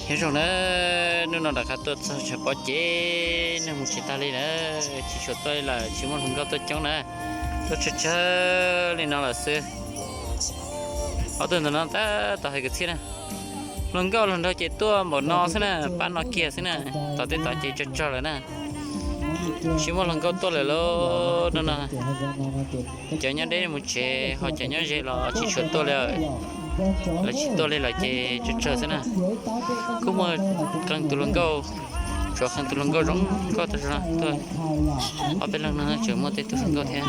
Nyob zoo na, hnub no rov qab tuaj txog tshav pob ces neeg mus tsis tag li na, tsis tshua tuaj li lawm, tsis muaj hluas nkauj tuaj coob na, tuaj tsawg tsawg li no lawm xwb. Ob tug ntawm no tab tom hais kwv txhiaj na, hluas nkauj hluas nraug ces tuaj npaum no xwb na, pab no kiag xwb na, tom tej tod ces tsawg tsawg lawm na, tsis muaj hluas nkauj tuaj lawm lauj no no. Cov nyob deb mus tsev ho cov nyob ze los tsis tshua tuaj li, lawv tsis tuaj li lawm ces tsawg tsawg xwb na. Kuj muaj qee tus hluas nkauj, tsuas qee tus hluas nkauj zoo nkauj tag zog tuaj, ob peb leeg no tseem muaj tej tug zoo nkauj thiab.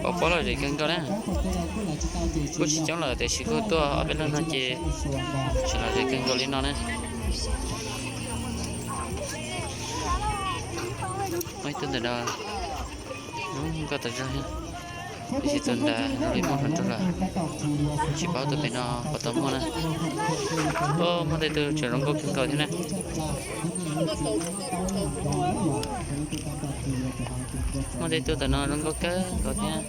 Pom pob lom zem kawg nkaus na, kuj tsis coob lawm tiam sis kuj tuaj ob peb leeg no ces tseem lom zem kawg nkaus li no na. Muaj ib tug ntawm no zoo nkauj tas zog, tiam sis tus nrad zoo li muaj hluas nraug lawm, tsis paub tus pem no puas tau muaj na. Muaj tej tug tseem zoo nkauj kawg nkaus thiab na. Muaj tej tug ntawm no zoo nkauj kawg nkaus thiab,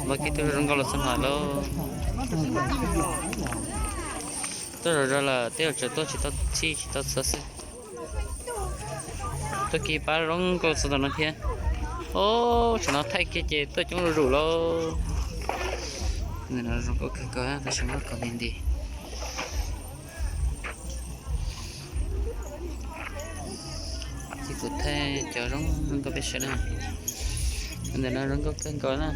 npaj kiag tug zoo nkauj los txog no lauj. Tuaj zom zaws lawm tej zaum tseem tuaj tsis tau txhij tsis tau txhua xwb. Tuaj kiag pab zoo nkauj txog ntawm no thiab. Ob, tsam no thaij kiag ces tuaj coob zuj zus lauj. Ntawm no zoo nkauj kawg nkaus tab sis muab kov nti nti. Ces kuv thaij cov zoo nkauj peb saib na. Ntawm no zoo nkauj kawg nkaus na.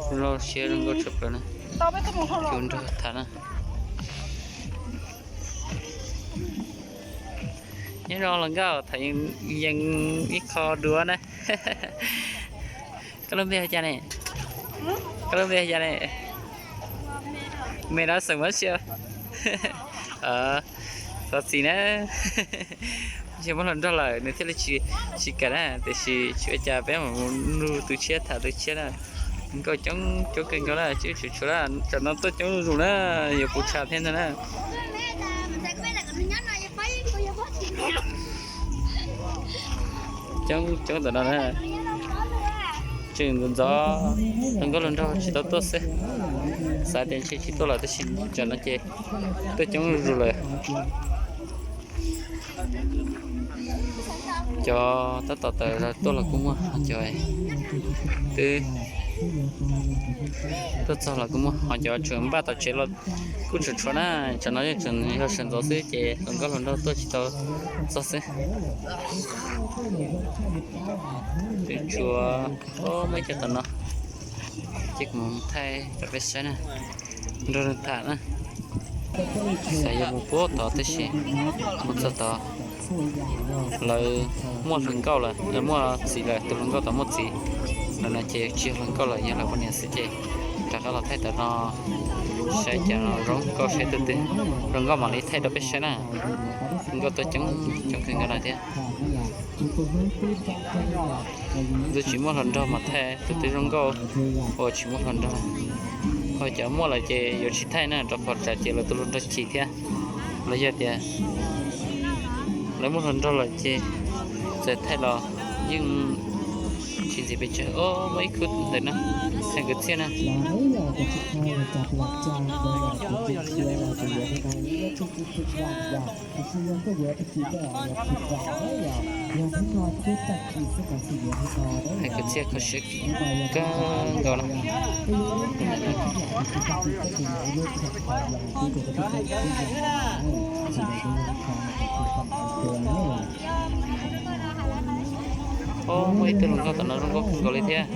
Zoo siab zoo nkauj tshaj plaws na. Cov nrog tham na. Nyob zoo hluas nkauj, tham yees ib qho duav na. Koj lub npe hu cas ne? Koj lub npe hu cas ne? Me no xeem Hmoob Siab. Thov txim na. Tsis muaj hluas nraug lawm nws thiaj li tsis kam na, tiam sis tsis ua cas peb mam mus nug tus tshiab tham tus tshiab na. Nkauj coob coob kawg nkaus na, tsis tshuav tshuav na, tsam no tuaj coob zuj zus na, yuav puv tshav thiab ntag na. Coob coob ntawm no na. Tseem ntxov ntxov, hluas nkauj hluas nraug tsis tau tuaj xwb. Xav tias ntshe tsis tuaj lawm tab sis tsam no ces tuaj coob zuj zus lawm. Cov tab tom tawm tuaj los kuj muaj, cov twb tuaj txog los kuj muaj, ho cov tseem npaj tom tsev los kuj tshuav tshuav na. Tsam no yeej tseem yog sawv ntxov xwb ces hluas nkauj hluas nraug tuaj tsis tau txog xwb. Twb tshuav muaj ib co tom no, ces kuv mus thaij rau peb saib na, nrog nws tham na. Xav yuav mus puag tod tab sis mus txog tod lawv muaj hluas nkauj lawm, lawv muaj txiv lawm, tus hluas nkauj tod muaj txiv lawm no ces tsis yog hluas nkauj lawm, yog lawv poj niam xwb ces rov qab los thaij tom no saib cas no zoo nkauj, saib tus twg zoo nkauj mam li thaij rau peb saib na. Nkauj tuaj coob coob kawg nkaus no thiab. Tus tsis muaj hluas nraug mas thaij tus twb zoo nkauj, ua tsis muaj hluas nraug. Ho cov muaj lawm ces yuav tsis thaij na, rau qhov tsam ces lawv tus hluas nraug chim thiab. Los yog tias lawv muaj hluas nraug lawm ces txawm thaij los yeej tsis ntxiv pes tsawg. Os, muaj ib khub ntawm no, hais kwv txhiaj na. Hais kwv txhiaj kho siab kawg nkaus na. Os, muaj ib tug hluas nkauj tom no zoo nkauj kawg nkaus li thiab.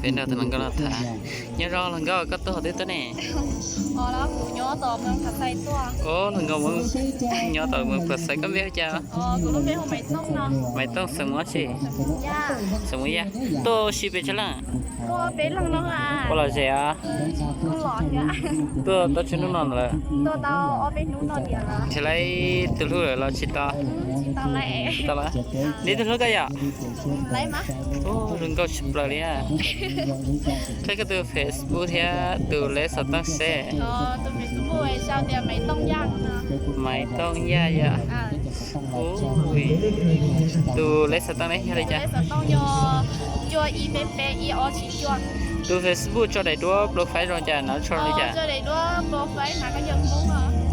Peb nrog tus hluas nkauj no tham. Nyob zoo hluas nkauj, koj tuaj qhov twg tuaj ne? Os, hluas nkauj, nyob tom Moos Phas Xais, koj npe hu cas? Maiv Tooj, xeem Hmoob tsi? Xeem Hmoob Yaj. Tuaj ua si pes tsawg leej? Ua lom zem os. Tuaj tau tsawg hnub no lawm? Nrhiav lawv tus hlub lawm los tsis tau? Tsis tau lawm. Neb tus hlub koj yom? Zoo nkauj tshaj plaws li. Qhia koj tus Facebook thiab tus leb xov tooj seb. Maiv Tooj Yaj yom. Ui, tus lej xov tooj ne yog li cas? Tus Facebook tso daim duab profile zoo cas, nav tso li cas?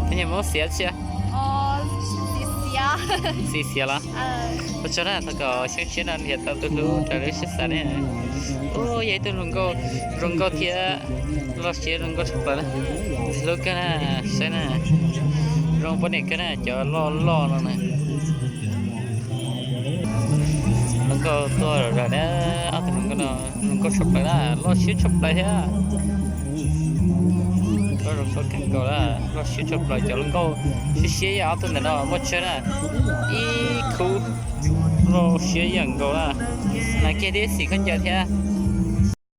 Koj niag Hmoob xiav tsis? Xiav los? Ua tsaug na, thov kom xyoo tshiab no nrhiav tau tus hlub raws li lub siab xav ne. Ua yog ib tug hluas nkauj zoo nkauj thiab loj siab zoo nkauj tshaj plaws na. Ntxim hlub kawg na, saib na, zoo poj niam kawg na, cov loj loj no na. Hluas nkauj tuaj zom zaws na, ob tug hluas nkauj no zoo nkauj tshaj plaws na, loj siab tshaj plaws thiab. Koj zoo nkauj kawg nkaus na, loj siab tshaj plaws, cov hluas nkauj siab siab yam ob tug ntawm no muaj tsawg na, ib khub loj siab yam nkaus na. Nas kiag tib xim khaub ncaws thiab.